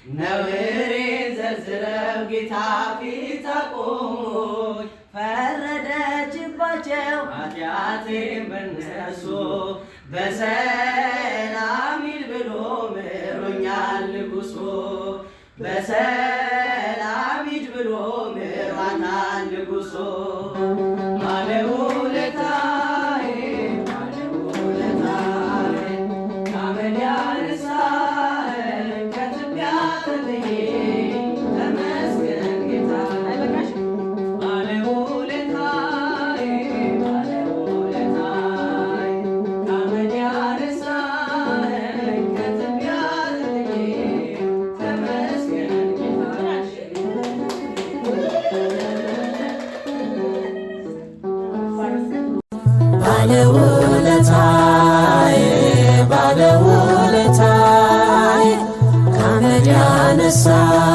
ነውሬን ዘርዝረው ጌታ ፊት አቆሙኝ። ፈረደችባቸው ኃጢአቴን በነሱ፣ በሰላም ሂድ ብሎ ምሮኛል ንጉሱ። በሰላም ሂድ ብሎ ምሯታል ንጉሱ። ባለውለታዬ፣ ባለውለታዬ፣ ከአመድ ያነሳኸኝ፣ ከትቢያ ጥዬ፣ ተመስገን ጌታዬ። ባለውለታዬ፣ ባለውለታዬ፣ ከአመድ ያነሳኸኝ፣ ከትቢያ ጥዬ፣ ተመስገን ጌታዬ። ባለውለታዬ፣ ባለውለታዬ፣ ከአመድ ያነሳኸኝ።